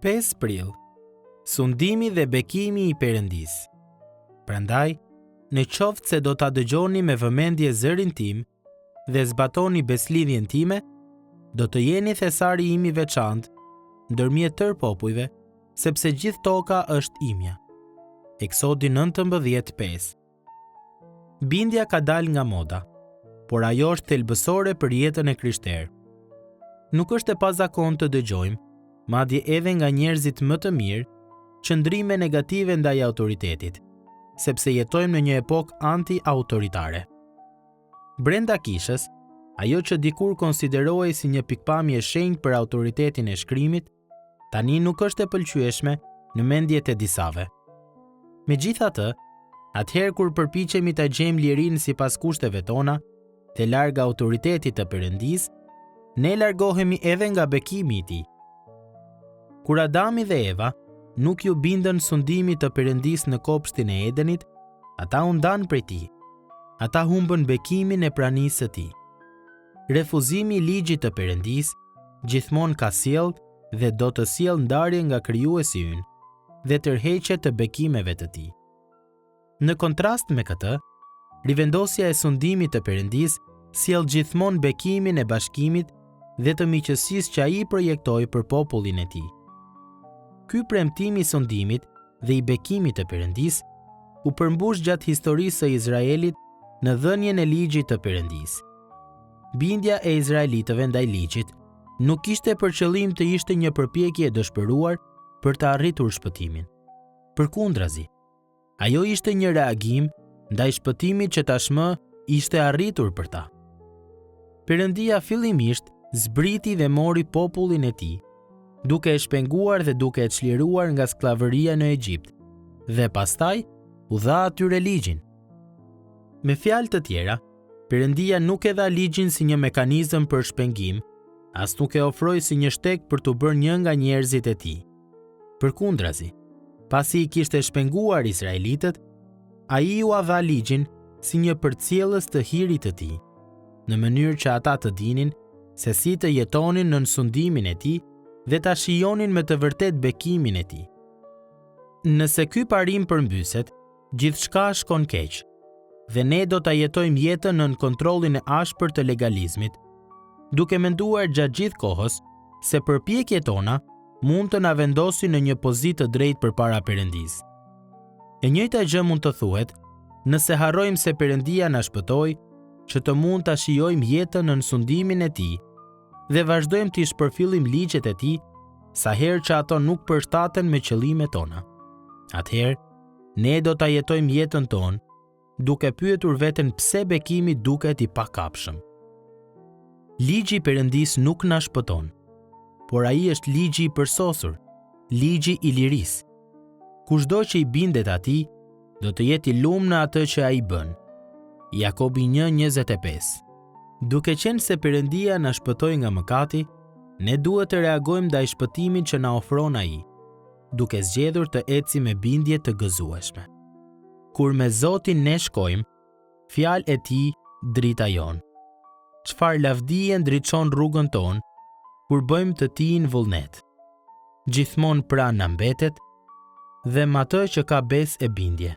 5 prill. Sundimi dhe bekimi i Perëndisë. Prandaj, në qoftë se do ta dëgjoni me vëmendje zërin tim dhe zbatoni besëlidhjen time, do të jeni thesari im i veçantë ndërmjet tërë popujve, sepse gjithë toka është imja. Eksodi 19:5. Bindja ka dalë nga moda, por ajo është thelbësore për jetën e krishterë. Nuk është e pazakontë të dëgjojmë, madje edhe nga njerëzit më të mirë, qëndrime negative ndaj autoritetit, sepse jetojmë në një epokë anti-autoritare. Brenda kishës, ajo që dikur konsiderohej si një pikëpamje e shenjtë për autoritetin e shkrimit, tani nuk është e pëlqyeshme në mendjet e disave. Megjithatë, atëherë kur përpiqemi ta gjejmë lirinë sipas kushteve tona dhe larg autoritetit të Perëndisë, ne largohemi edhe nga bekimi i tij. Kur Adami dhe Eva nuk iu bindën sundimit të Perëndisë në kopshtin e Edenit, ata u ndanë prej tij. Ata humbën bekimin e pranisë së tij. Refuzimi i ligjit të Perëndisë gjithmonë ka sjellë dhe do të sjellë ndarje nga Krijuesi ynë dhe tërheqje të bekimeve të tij. Në kontrast me këtë, rivendosja e sundimit të Perëndisë sjell gjithmonë bekimin e bashkimit dhe të miqësisë që ai projektoi për popullin e tij. Ky premtim i sundimit dhe i bekimit të Perëndisë u përmbush gjatë historisë së Izraelit në dhënien e ligjit të Perëndisë. Bindja e izraelitëve ndaj ligjit nuk kishte për qëllim të ishte një përpjekje e dëshpëruar për të arritur shpëtimin. Përkundrazi, ajo ishte një reagim ndaj shpëtimit që tashmë ishte arritur për ta. Perëndia fillimisht zbriti dhe mori popullin e tij, duke e shpenguar dhe duke e çliruar nga skllavëria në Egjipt, dhe pastaj u dha atyre ligjin. Me fjalë të tjera, Perëndia nuk e dha ligjin si një mekanizëm për shpengim, as nuk e ofroi si një shteg për t'u bërë një nga njerëzit e tij. Përkundrazi, pasi i kishte shpenguar izraelitët, ai ua dha ligjin si një përcjellës të hirit të tij, në mënyrë që ata të dinin se si të jetonin nën sundimin e tij dhe ta shijonin me të vërtetë bekimin e tij. Nëse ky parim përmbyset, gjithçka shkon keq dhe ne do ta jetojmë jetën nën kontrollin e ashpër të legalizmit, duke menduar gjatë gjithë kohës se përpjekjet tona mund të na vendosin në një pozitë të drejtë përpara Perëndisë. E njëjta gjë mund të thuhet nëse harrojmë se Perëndia na shpëtoi që të mund ta shijojmë jetën nën sundimin e tij dhe vazhdojmë t'i shpërfillim ligjet e tij sa herë që ato nuk përshtaten me qëllimet tona. Atëherë, Ne do ta jetojmë jetën tonë duke pyetur veten pse bekimi duket i pakapshëm. Ligji i Perëndisë nuk na shpëton, por ai është ligji i përsosur, ligji i lirisë. Kushdo që i bindet atij, do të jetë i lum në atë që ai bën. Jakobi 1:25. Duke qenë se Perëndia na shpëtoi nga mëkati, ne duhet të reagojmë ndaj shpëtimit që na ofron ai. duke zgjedhur të ecim me bindje të gëzueshme. Kur me Zotin ne shkojmë, fjalë e tij drita jonë. Çfarë lavdie ndriçon rrugën tonë, kur bëjmë të tijin vullnet. Gjithmonë pranë na mbetet, dhe m'atë që ka besë e bindje.